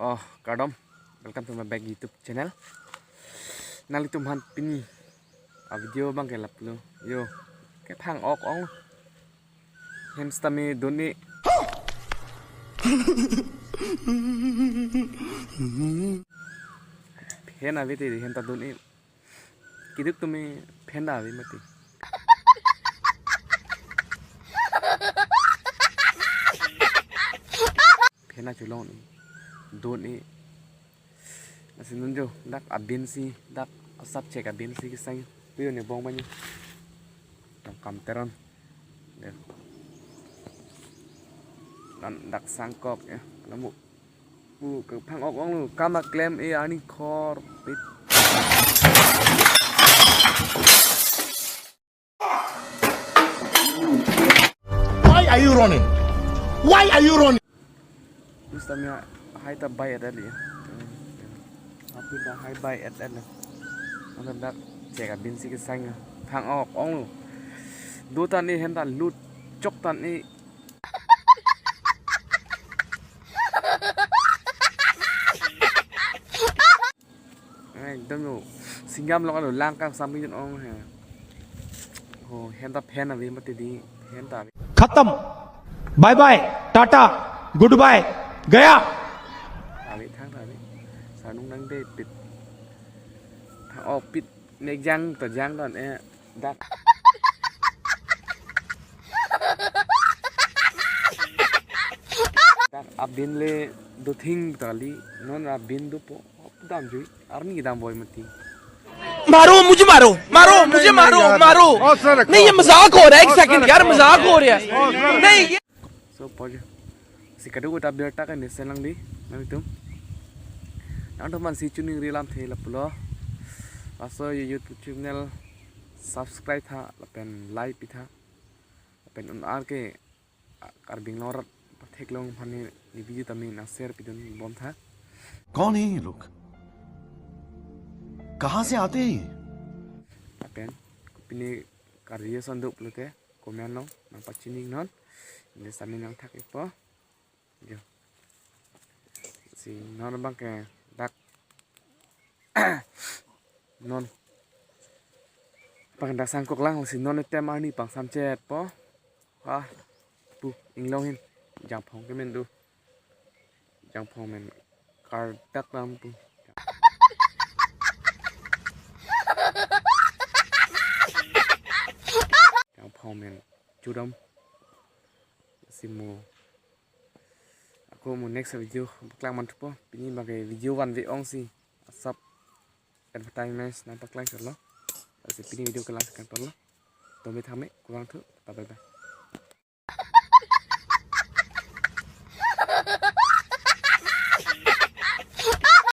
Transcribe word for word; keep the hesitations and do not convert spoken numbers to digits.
Oh, kardom. Welcome to my back YouTube channel. Nanglitum aphan pini a video abang ke lapulo. Yo, kephang-ok ong. Hen sitame dun-e. Hen ave te, hen ta dun-e. Keduk tumi phenda ave mati. Phenda cholong ni. Dun-e. Lasi non jo, dak abin si, dak asap chek abin si kesang. Puyo ne bong banyo. Tang kam teron. Ya. Nan dak sangkok ya. Lamu. Pu kephang-ok ong lo, kam aklem-e arni khor pit. Why are you running? Why are you running? Terus tanya hai ta bai at ali ya. Tapi ta hai bai at ali. Masa dak chek abin si kesang ya. Phang-ok ong lo. Do tan-e, hen ta lut chok tan-e. Ekdom lo. Singham lo, langkang sambil ong he. Oh, hen ta phen ave mati di, hen ta ave. खत्म। Bye bye. Tata. Goodbye. गया। Ave thang ta ave. Sarnung nangde pit. Phang-ok pit. Nek jang ta jang don eh. Dak. Dak abin le do thing tali. Non abin dopo. Dam jui. Arni dam boi mati. मारो, मुझे मारो, मारो, मुझे मारो, मारो। नहीं, ये मजाक हो रहा है, एक सेकंड यार, मजाक हो रहा है। नहीं, ये So, poi. Si kadokave ta birta ke ne selang di, nanglitum. Nangtum aphan si chuning ri lamthe lapulo. Laso ye YouTube channel subscribe tha, lapen like pitha. Lapen un-ar ke, a, Karbi Anglong arat patheklong aphan ne video tame nang share pidun bom tha. कौन है ये लोग? कहाँ से आते हैं ये? Lapen, pini karye sonduk pulote, comment along, nang pachini non, ini sami nang thak-ikpo. Jo. Si non abang ke dak. Non. Abang dak sangkok lang, si non etem arni pangsamchetpo. Ha. Pu, inglong hin. Jangphong ke men do. Jangphong men kardak lam pu. Jangphong men chudam. Si mo. Ako mo next video paklang manthupo. Pini abang ke video van ve ong si. Asap advertisement nang paklang chotlo. Lasi pini video kelang sekian ponlo. Tumi thame, kurang thu. Bye bye.